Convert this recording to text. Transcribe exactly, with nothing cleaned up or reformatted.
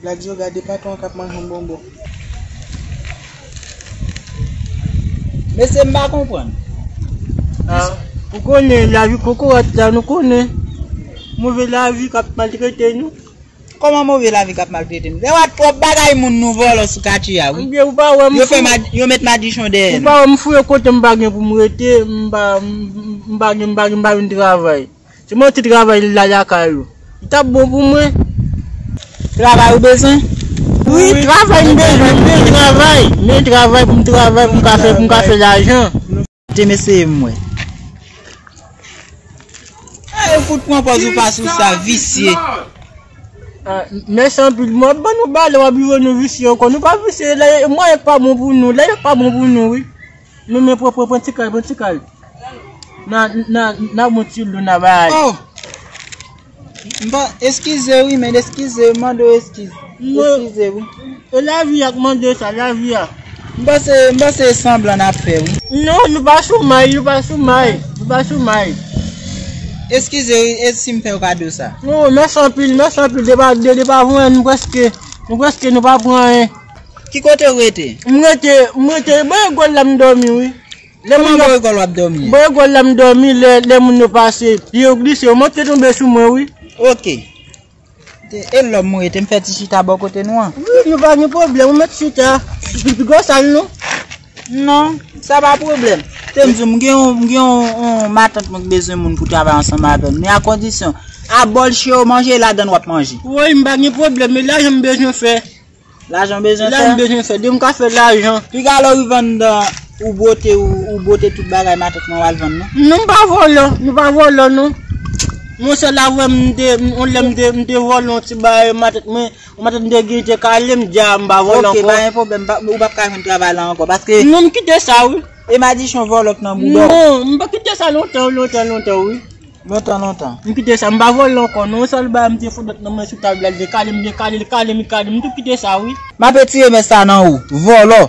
Black Joe, gade patwon an k ap manje yon bonbon. Mesye, m pa konprann. Ah, ou konnen lavi kokorat la, nou konnen. Move lavi k ap maltrete nou. Kòman move lavi k ap maltrete nou? Lè w a twòp bagay moun nou vòlò sou katye a, wi. Ebyen, ou pa wè m Yo fè fou. mad-, yo met madichon dèyè Ou nou. pa wè m fouye kote m pa gen pou m rete, m pa, m, m pa gen, m pa gen, m pa vin travay. Se mwen te travay la lakay ou. Li t ap bon pou mwen. Travay ou bezwen? Wi, travay m bezwen, m bezwen travay. Men travay pou m travay, pou m ka fè, pou m ka fè lajan. Te mesye m wè. Ay, ou fout pran pòz ou pa sou sa, visye. Ah, mèsi anpil. Mwen ban nou bale, w ap rive nou visye ankò. Nou pa visye, la, mwen pa bon pou nou. La, pa bon pou nou, wi. Nou men pran, pran, pran ti kal, pran ti kal. Na, na, na bon ti dlo, na bay. Oh! M pa, eskize wi, men eskize, m mande w eskiz. Mwen Eskize wi. E lavi a k mande sa, lavi a. M panse, m panse e sanblan n ap fè wi. Non, nou pa sou may, nou pa sou may, nou pa sou may. Eskize wi, e si m fè w kado sa? Non, mèsi anpil, mèsi anpil. Depi, de, depi avan, nou prèske, nou prèske, nou pa pran anyen. Ki kote w rete? M rete, m rete, bò egòl la m dòmi, wi. Lè moun Kòman yo bò egòl w ap dòmi? Bò egòl la m dòmi, lè, lè moun yo pase, pye yo glise, yo monte tonbe sou mwen, wi. Ok. Te, e lòm mwen rete, m fè ti chita bò kote nou an. Wi, nou pa gen pwoblèm, ou mèt chita. Pi, pi gwo sal nou. Non, sa pa pwoblèm. Te m di w, m gen yon, m gen yon, yon matant mwen k bezwen moun pou travay ansanm avè m. Men a kondisyon, a bòl che yo manje, ladann w ap manje. Wi, m pa gen pwoblèm, men lajan m bezwen fè. Lajan w bezwen fè? Lajan m bezwen fè, depi m ka fè lajan. Piga lè w rive anndan, ou bwote, ou, ou bwote tout bagay matant mwen w al vann, non? Non, m pa vòlò, nou pa vòlò, non. Monchè, la vre, m te, m, on lè m te, m te vòlò yon ti bagay matant mwen, matant mwen te gen te kale m, di a m pa vòlò Ok, ankò. Pa gen pwoblèm, pa, ou p ap ka jwenn travay la ankò, paske Non, m kite sa, wi. E madichon vòlò k nan bouda w. Non, m pa kite sa lontan, lontan, lontan, wi. Lontan, lontan. M kite sa, m pa vòlò ankò, non, yon sèl bagay m te fout dòt nan men sou tab la, li te kale m, li te kale, li kale m, li kale m, m tou kite sa, wi. M ap retire men sa nan ou, vòlò.